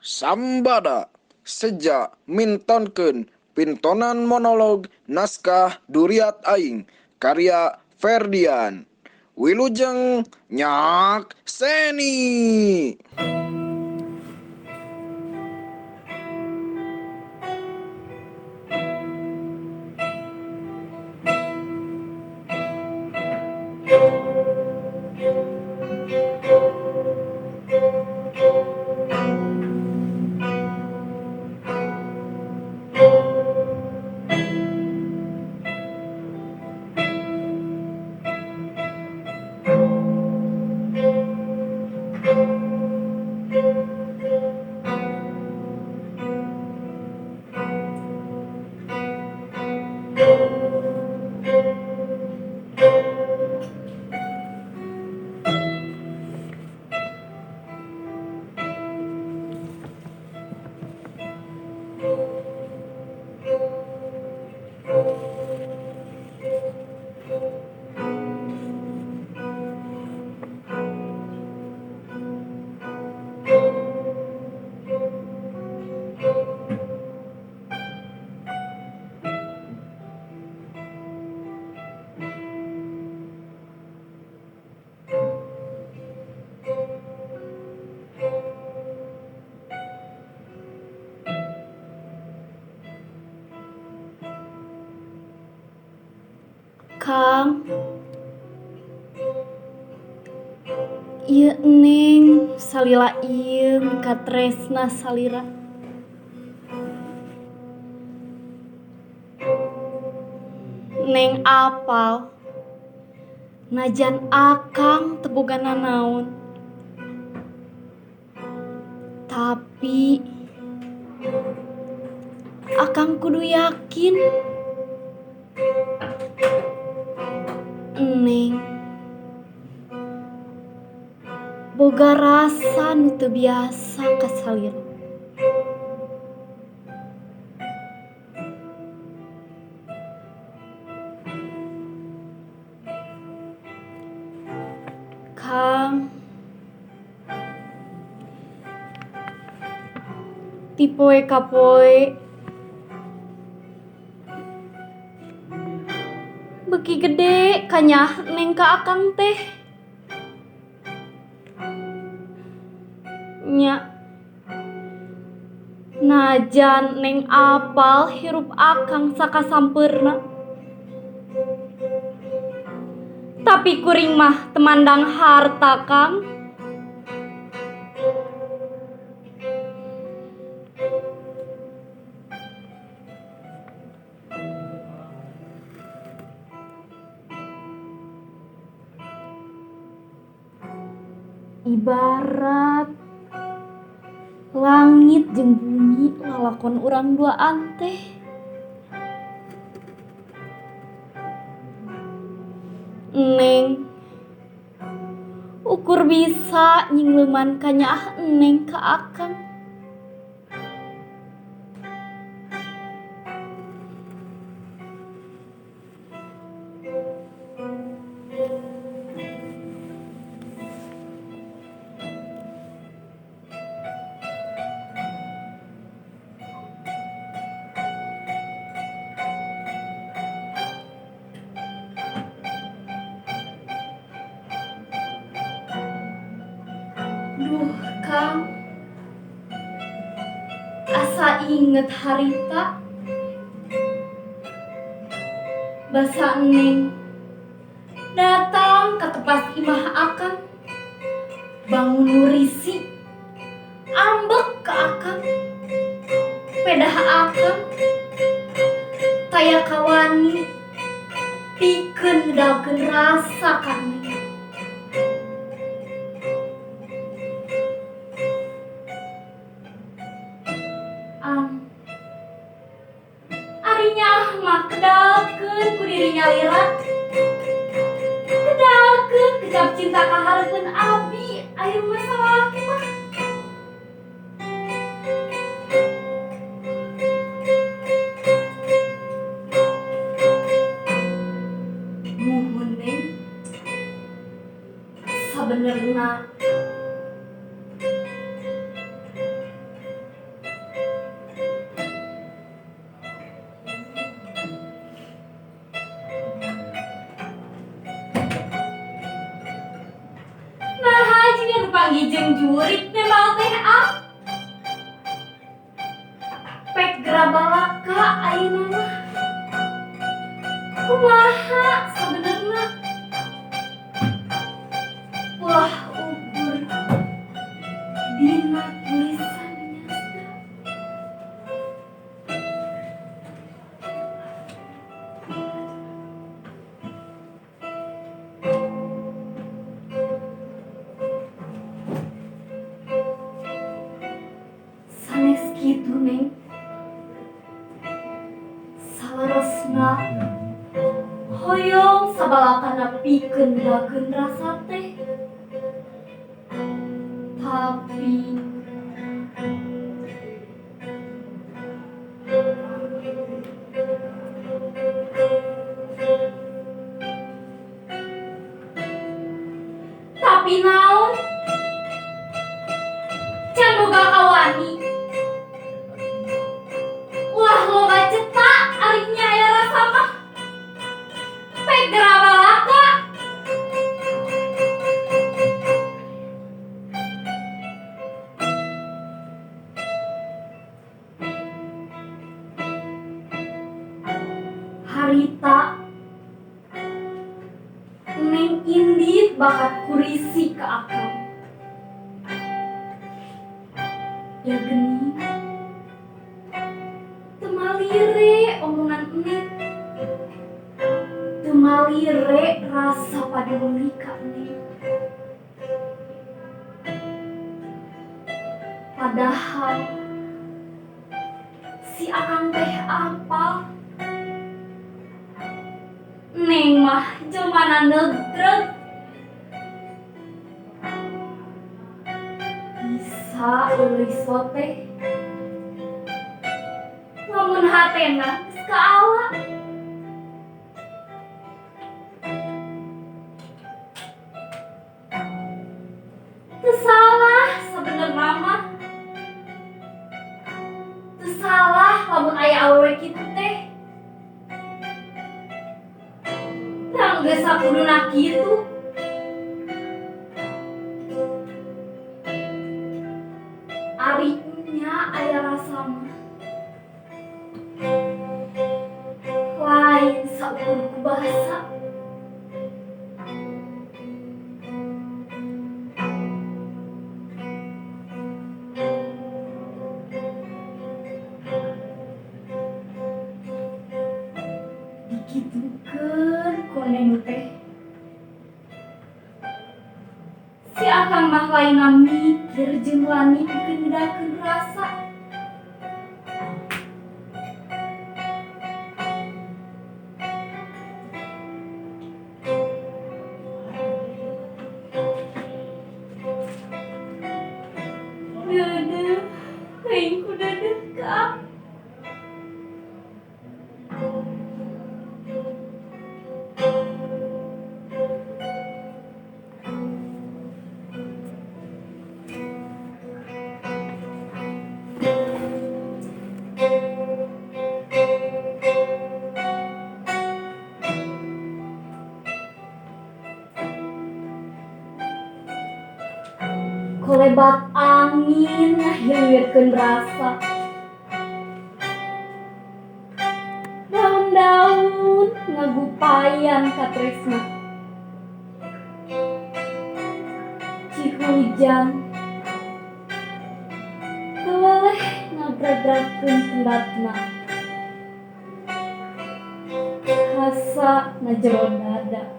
Sambada seja mintonkeun pintonan monolog naskah Duriat Aing karya Ferdian. Wilujeng nyakseni. Kang, ieu Neng salila ieu mikatresna salira. Neng apal najan akang teu boga nanaon. Tapi akang kudu yakin Neng boga rasa nu teu biasa ka salira. Kang, ti poe ka poe beuki gede kanyah Neng ka akang teh. Nya najan Neng apal hirup akang sakasampeurna. Tapi kuring mah teu mandang harta, Kang. Ibarat langit jeung bumi lalakon urang duaan teh. Neng ukur bisa nyingleuman kanyaah Neng ka akang. Duh, Kang. Asa inget harita. Basa Neng datang ka tepas imah akang. Bangun nu risi, ambek ka akang. Pedah akang taya kawani pikeun ngedalkeun rasa ka Neng. Am. Ari nyaah mah kedalkeun ku diri nyalira. Kedalkeun kecap cinta ka hareupeun abi aya masalah mah. Muhun Neng. Sabenerna. Papanggih jeung jurik nembal teh ah. Pek gerabalaka ayeuna mah. Kumaha sabenerna? Ulah ukur dina tulisan nyastra. Sanes kitu, Neng. Saleresna hoyong sabalakana pikeun bedakeun rasa teh. Tapi naon? Can boga kawani. Ulah loba cetak ari nya aya rasa mah. Pek gerabalaka. Harita Neng indit bakat kurisi ke akang. Ya geni. Teu malire omongan Neng. Teu malire rasa paduli ka Neng. Padahal si akang teh apal. Neng mah jelmana negreg. Bisa euy sote. Lamun hatena geus kaala. Teu salah sabenerna mah. Teu salah lamun aya awewe kitu teh. Tang geus sakuduna kitu. Ari nya aya rasa mah. Lain saukur ku basa. Dikitukeun ku Neng teh. Si akang mah lainna mikir jeung wani pikeun bedakeun rasa. Deudeuh, teuing ku deudeuh ka. Kolebat angin ngahilirkeun rasa. Daun-daun ngagupayan katresna. Cihujan teweleh ngabrabrakeun pendatna. Rasa ngajero dada.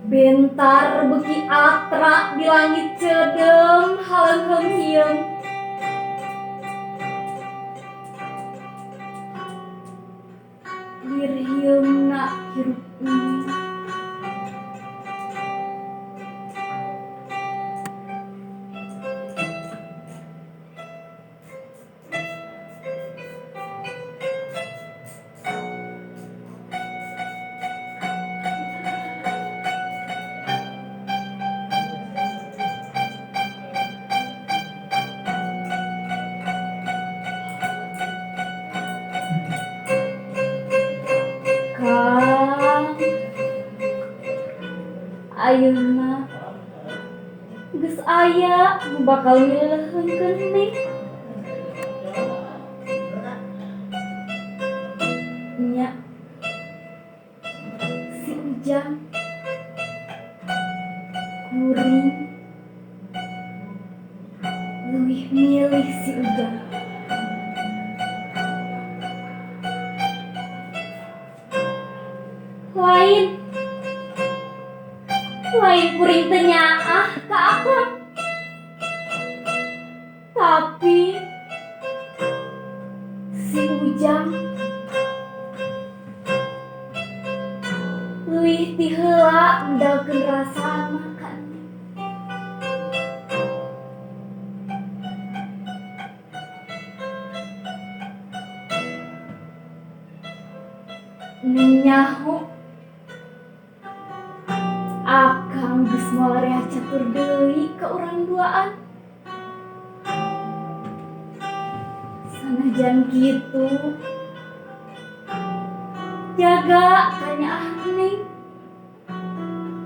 Bentar beuki atra di langit ceudeum haleungheung hieung. Lirhieungna hirup Neng. Ayeuna geus aya nu bakal mileuheungkeun Neng. Nya si Ujang kuring leuwih milih si Ujang. Lain lain kuring teu nyaah ka akang. Tapi si Ujang leuwih ti heula medalkeun rasana ka Neng. Neng nyaho akang geus moal rea catur deui ka urang duaan. Sanajan kitu jaga kanyaah Neng.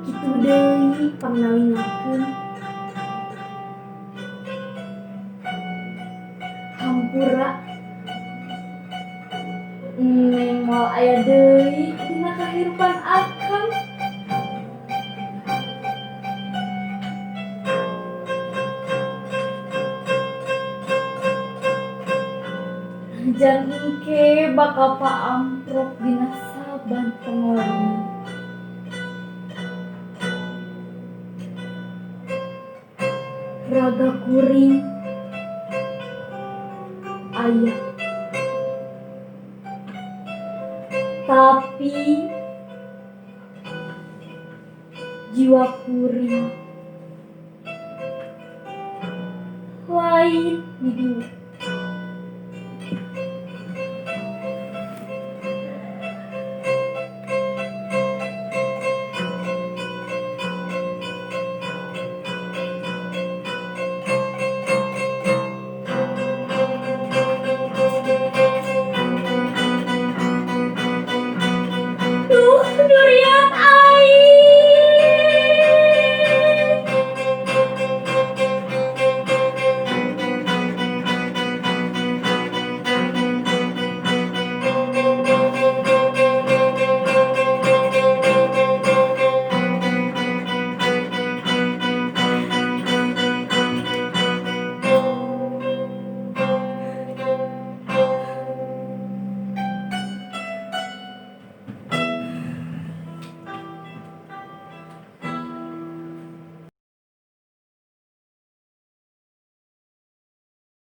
Kitu deui pangnalingakeun. Hampura Neng moal aya deui dina kahirupan akang. Jan engke bakal paamprok dina saban pengorbanan. Raga kuring aya, tapi jiwa kuring lain di dinya.